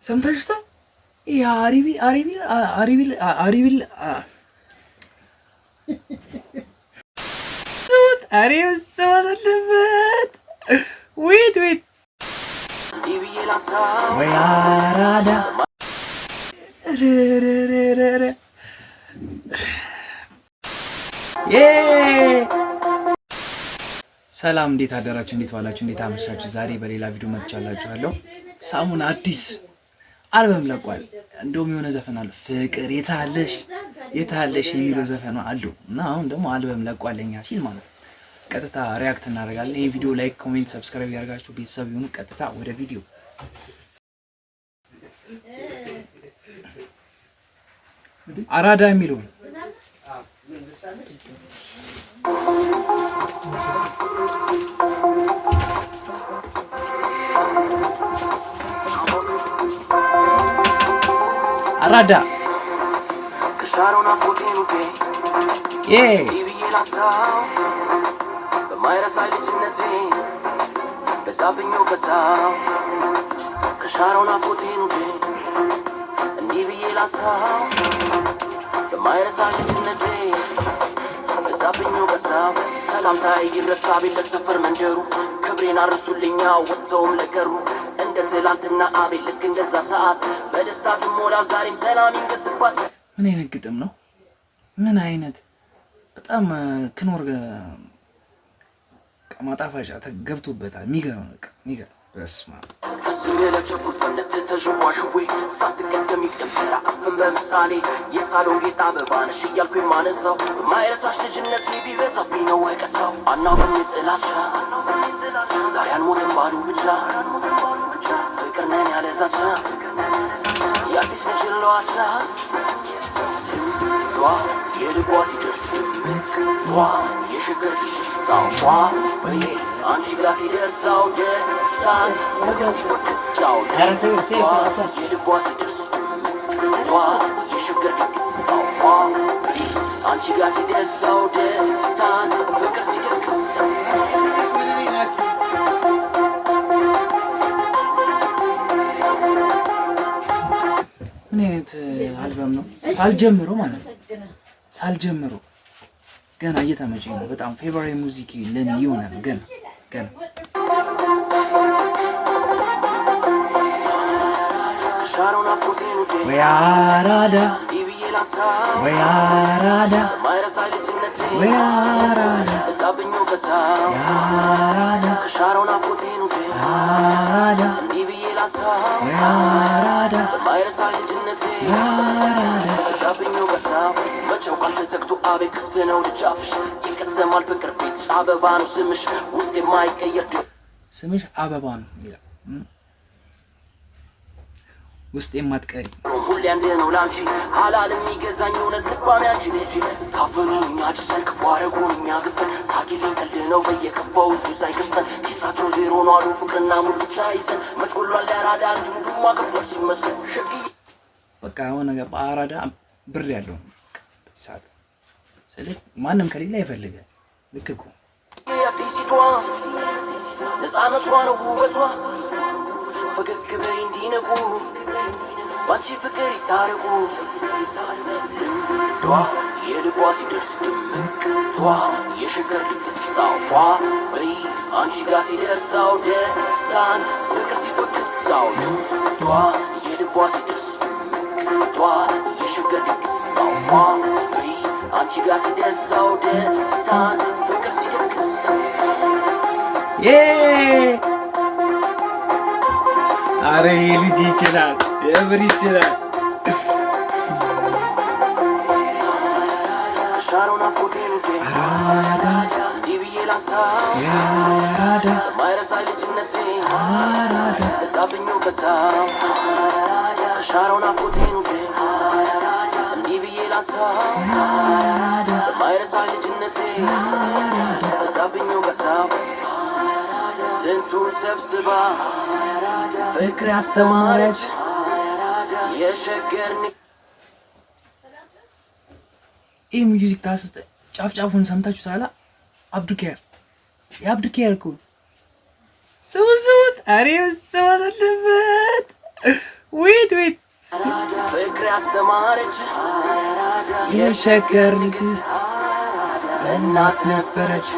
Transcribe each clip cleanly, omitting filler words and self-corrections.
ሰምታችሁታል? ይሄ አሪቢ አሪቢ አሪቢ አሪቢ ስሙት፣ አሬ መሰማት አለበት። Wait, wait፣ ወይ አራዳ ረ የ ሰላም፣ እንዴት አደራችሁ? እንዴት ዋላችሁ? እንዴት አመሻችሁ? ዛሬ በሌላ ቪዲዮ መጥቻላችኋለሁ። ሳሙን አዲስ አልበም ለቋል። እንደውም የሆነ ዘፈን አለው፣ ፍቅር የታለሽ የታለሽ የሚለው ዘፈን አለው እና አሁን ደግሞ አልበም ለቋል ለኛ ሲል ማለት ነው። ቀጥታ react እናደርጋለን። ይህ ቪዲዮ like፣ comment፣ subscribe ያደርጋችሁ ቤተሰብ ይሁኑ። ቀጥታ ወደ ቪዲዮ። አራዳ የሚለውን። አራዳ። በማይረሳኝ ልጅነቴ በዛብኝ ወቀሳው ከሻረው ናፍቆቴን ውዴ እንዲህ ብዬ ላሳው በማይረሳኝ ልጅነቴ በዛብኝ ወቀሳው ሰላምታ ይረሳ ቤት ለሰፈር መንደሩ ክብሬን አርሱልኛ ወጥተውም ለቀሩ እንደ ትላንትና አቤት ልክ እንደዛ ሰዓት በደስታ ትሞላ ዛሬም ሰላም ይንገስባት። ምን አይነት ግጥም ነው? ምን አይነት በጣም ክኖር ማጣፋጫ ገብቶበታል። የሚገርም በቃ የሚገርም፣ በስመ አብ። ተዥዋሽዌ ሳትቀደም ይቅደም ስራ አፍን በምሳሌ የሳሎን ጌጥ አበባ ነሽ እያልኩ የማነሳው ማይረሳሽ ልጅነት ቢበዛብኝ ነው ወቀሳው። አናውቅም ጥላቻ ዛሬ አንሞትም ባሉ ብቻ ፍቅር ነን ያለዛቻ የአዲስ ልጅ ለዋቻ የልቧ ሲደርስ ድምቅ የሸገር ሳዋ በዬ አንቺ ጋር ሲደርሳው ደስታን ፍቅር ሲፈክሳው የልቧ ሲደርስ ድምቅ የሸገር ድግሳው በዬ አንቺ ጋር ሲደርሳው ደስታን ፍቅር ሲደግሳው። ምን አይነት አልበም ነው? ሳልጀምሮ ማለት ነው፣ ሳልጀምሮ ገና እየተመቸኝ ነው። በጣም favorite music ለኔ ይሆናል። ገና ገና። ከሻረው ናፍቆቴን ውዴ ወይ አራዳ እንዲህ ብዬ ላሳው ወይ አራዳ በማይረሳኝ ልጅነቴ ወይ አራዳ በዛብኝ ወቀሳው አራዳ ከሻረው ናፍቆቴን ውዴ አራዳ እንዲህ ብዬ ላሳው ወይ አራዳ በማይረሳኝ ልጅነቴ አራዳ በዛብኝ ወቀሳው መቼው ቃል ተዘግቶ አቤት ክፍት ነው ደጃፍሽ ይቀሰማል ፍቅር ቤትሽ አበባ ነው ስምሽ ውስጥ የማይቀየር ስምሽ አበባ ነው ይላል። ውስጥ የማትቀሪ ሁሌ አንድ ነው ላንቺ ሀላል የሚገዛኝ እውነት ልባም ያንቺ ልጅ ካፈኑ እኛ ጭሰን ክፉ አረጉን እኛ ግፈን ሳቂልኝ ቀልድ ነው በየከፋው እዙ ሳይከሰን ኪሳቸው ዜሮ ነው አሉ ፍቅርና ሙሉ ብቻ ይዘን መች ጎሏል ያራዳ አንቺ ሙዱማ ገብቷል ሲመስል ሸግዬ። በቃ የሆነ ነገር በአራዳ ብር ያለው ሰዓት ስለ ማንም ከሌለ አይፈልግም። ልክ እኮ። አዲሲቷ ነፃነቷ ነው ውበቷ ፈገግ በይ እንዲነቁ ባንቺ ፍቅር ይታረቁ ዷ የልቧ ሲደርስ ድምቅ ቷ የሸገር ድግሳው ፏ በይ አንቺ ጋር ሲደርሳው ደስታን ፍቅር ሲፈክሳው ዷ የልቧ ሲደርስ ድምቅ ቷ የሸገር ድግሳው ፏ በይ አንቺ ጋር ሲደርሳው ደስታን ፍቅር ሲደግሳው። አረ ይሄ ልጅ ይችላል፣ የምር ይችላል። ከሻረው ናፍቆቴን ውዴ አራዳ እንዲህ ብዬ ላንሳው አራዳ በማይረሳኝ ልጅነቴ አራዳ በዛብኝ ወቀሳው ከሻረው ናፍቆቴን ውዴ እንዲህ ብዬ ላንሳው አራዳ በማይረሳኝ ልጅነቴ በዛብኝ ወቀሳው ስንቱን ሰብስባ ፍቅር ያስተማረች የሸገር ይህ music ታስ ጫፍ ጫፉን ሰምታችሁ ታላ አብዱኪያር፣ የአብዱኪያር እኮ ስሙት ስሙት፣ አሬ መሰማት አለበት። Wait, wait. ፍቅር ያስተማረች የሸገር ንግስት እናት ነበረች።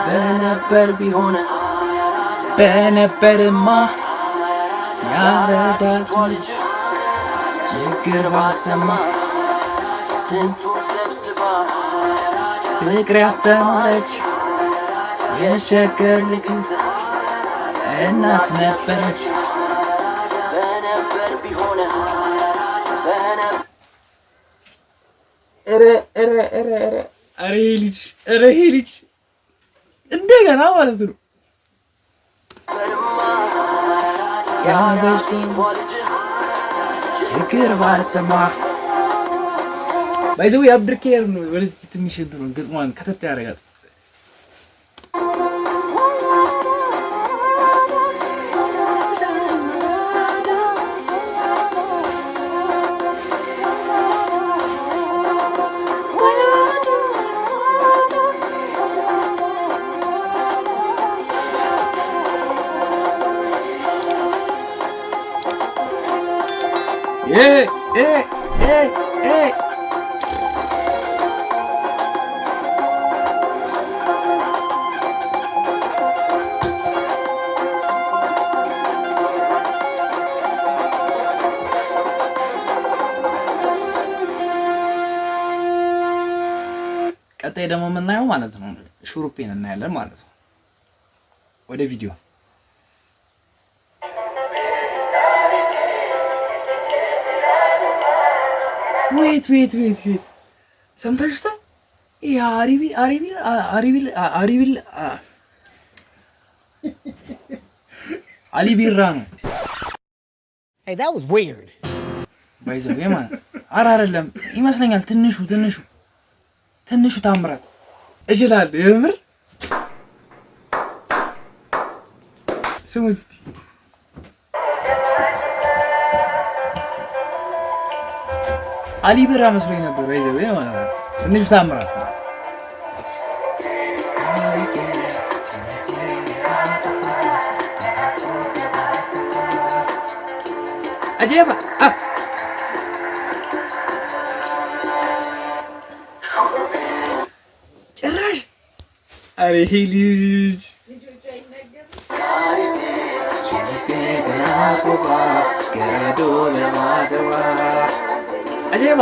በነበር ቢሆን በነበርማ ያረዳት ልጅ ችግር ባሰማ ስንቱን ሰብስባ ፍቅር ያስተማረች የሸገር ንግስት እናት ነበረች። በነበር ቢሆን በነበር ኧረ ኧረ ኧረ ኧረ ኧረ ይሄ ልጅ፣ ኧረ ይሄ ልጅ እንደገና ማለት ነው። ማ ያረዳት ልጅ ችግር ባልሰማ። By the way የአብድርኬር ነው። ወደዚህ ትንሽ እንትን ነው፣ ግጥሟን ከተት ያደርጋል። ኤ ኤ ኤ ኤ ቀጣይ ደግሞ የምናየው ማለት ነው ሹሩፔን እናያለን ማለት ነው። ወደ ቪዲዮ። Wait, wait, wait, wait፣ ሰምታችሁታል? ይሄ አሪቢ አሪቢ አሪቢ አሪቢ አሊ ቢራ ነው። Hey, that was weird. By the way ማለት አረ አይደለም ይመስለኛል። ትንሹ ትንሹ ትንሹ ታምራት እችላለሁ። የምር ስሙ እስቲ። አሊ ቢራ መስሎኝ ነበር። By the way ማለት ነው። ትንሹ ታምራት ነው። አጀባ አ ጭራሽ አረ ይሄ ልጅ ገረዶ ለማገባ አጀባ።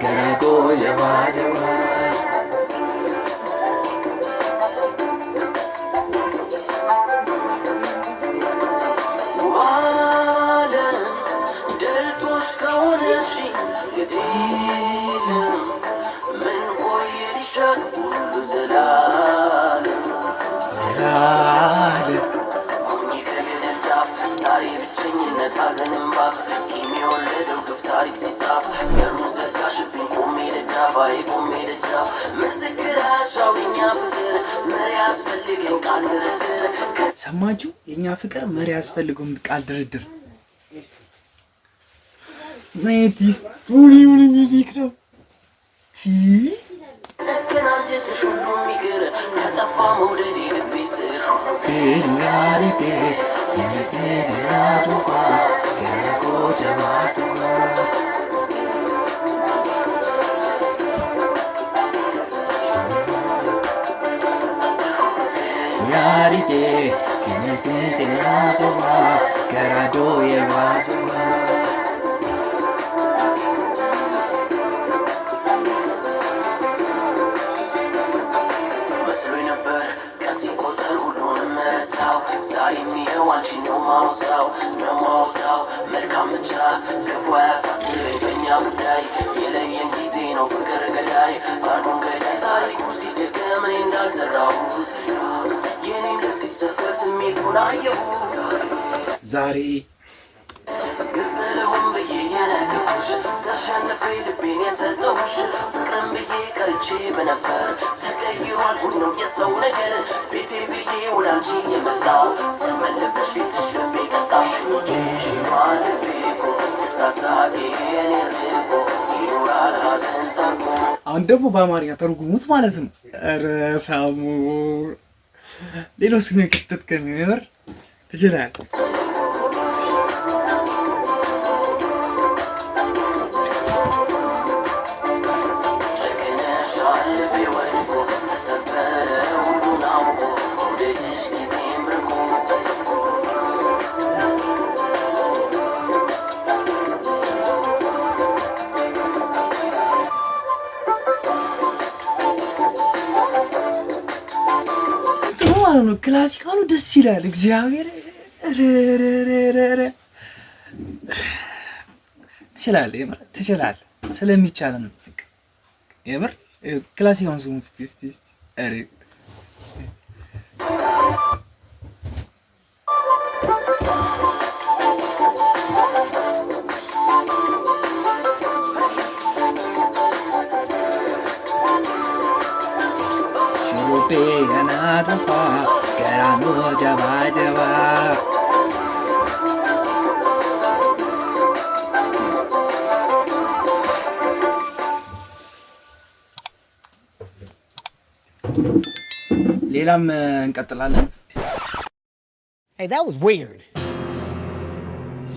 ገረዶ ጀባ ጀባ። ዋለ ደልቶሽ ከሆነሽ ግድ የለም ምን ቆየልሻል ሁሉ ዘላለም ዘላለም ሆኜ ከገደል ጫፍ ዛሬ ብቸኝነት ሐዘንን ባፍ ቂም የወለደው ግፍ ታሪክ ሲጻፍ በሩን ዘጋሽብኝ ቆሜ ደጃፍ አይ ቆሜ ደጃፍ ምስክር አሻው የኛ ፍቅር መሪ ያስፈልገኝ ቃል ድርድር። ሰማችሁ? የእኛ ፍቅር መሪ ያስፈልገውም ቃል ድርድር። ናይቲስ የሆነ music ነው። ጨከን አንጀትሽ ሁሉም ይቅር ከጠፋ መውደድ ልቤ ስር። ያሪቴ ገራዶ የባጀባ። መስሎኝ ነበር ቀን ሲቆጠር ሁሉንም ረሳው። ዛሬም ይኸው አንቺን ነው ማውሳው ነው ማውሳው መልካም ብቻ ክፉ አያሳስበኝ በእኛ ጉዳይ የለየን ጊዜ ነው ፍቅር ገዳይ አርጎን ገዳይ ታሪኩ ሲደገም እኔ እንዳልሰራሁት የኔም ልብ ሲሰበር ስሜቱን አየሁት። ዛሬ ግልጽ ልሁን ብዬ የነገርኩሽ ተሸንፌ ልቤን የሰጠሁሽ ፍቅርን ብዬ ቀርቼ በነበር ተቀይሯል ጉድ ነው የሰው ነገር ቤቴን ብዬ ወደ አንቺ የመጣው ስመለከሽ ፊትሽ ልቤ ቀጣው ሸኞቼሽ ልቤ እኮ ደስታ ሳቄ የኔ ርቆ ይኖራል ሐዘን ታርቆ። አሁን ደግሞ በአማርኛ ተርጉሙት ማለት ነው። ኧረ ሳሙ ሌሎስ ነው የከተትከን፣ የምር ትችላለህ። ጨክነሻል ልቤ ወድቆ ተሰበረ ሁሉን አውቆ መውደድሽ ጊዜም ርቆ። ጥሩ ማለት ነው። Classical ኡ ደስ ይላል። እግዚአብሔር ኧረ ትችላለህ፣ የምር ትችላለህ። ስለሚቻልም ነው። በቃ የምር classical ኡን ስሙት እስኪ እስኪ እስኪ። ኧረ ሹሩቤ የናጠፋ ገራኖ ጀባ ጀባ። ሌላም እንቀጥላለን። Hey, that was weird.